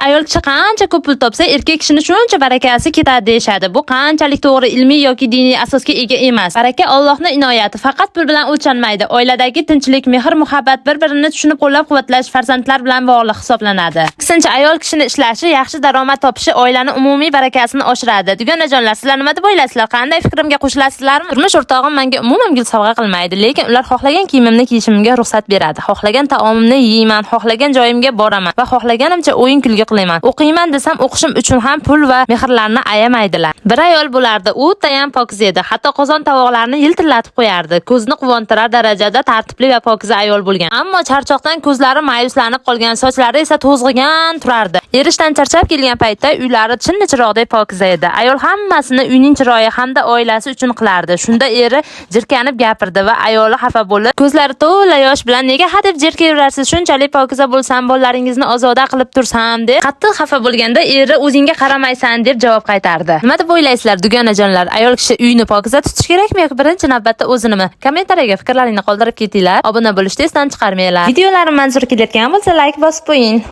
Ayol kishi qancha ko'p pul topsa, erkak kishini shuncha barakasi ketadi deyishadi. Bu qanchalik to'g'ri, ilmiy yoki diniy asosga ega emas. Baraka Allohning inoyati, faqat pul bilan o'lchanmaydi. Oiladagi tinchlik, mehr-muhabbat, bir-birini tushunib qo'llab-quvvatlash farzandlar bilan bog'liq hisoblanadi. Aksincha, ayol kishini ishlashi, yaxshi daromad topishi oilani umumiy barakasini oshiradi. Dugonajonlar, sizlar nima deb o'ylaysizlar? Qanday fikrimga qo'shilasizlarmi? Turmush o'rtog'im menga umuman gul sovg'a qilmaydi, lekin ular xohlagan kiyimimni kiyishimga ruxsat beradi. Xohlagan taomimni yeyman, xohlagan joyimga boraman va xohlaganimcha o'yin kulgi qilaman. O'qiyman desam, o'qishim uchun ham pul va mehrlarni ayamaydilar. Bir ayol bo'lardi, u o'tayam pokiza edi. Hatto qozon tovoqlarini yiltillatib qo'yardi. Ko'zni quvontirar darajada tartibli va pokiza ayol bo'lgan. Ammo charchoqdan ko'zlari ma'yuslanib qolgan, sochlari esa to'zg'igan turardi. Eri ishdan charchab kelgan paytda uylari chinni chiroqdek pokiza edi. Ayol hammasini uyning chiroyi hamda oilasi uchun qilardi. Shunda eri jirkanib gapirdi va ayoli xafa bo'lib, ko'zlari to'la yosh bilan "Nega hadeb jirkaverasiz? Shunchalik pokiza bo'lsam, bolalaringizni ozoda qilib tursam" deb qattiq xafa bo'lganda eri "O'zingga qaramaysan" deb javob qaytardi. Nima deb o'ylaysizlar, dugonajonlar? Ayol kishi uyni pokiza tutish kerakmi yoki birinchi navbatda o'zinimi? Kommentariyaga fikrlaringni qoldirib ketinglar. Obuna bo'lishni esdan chiqarmanglar. Videolarim manzur kelayotgan bo'lsa, layk bosib qo'ying.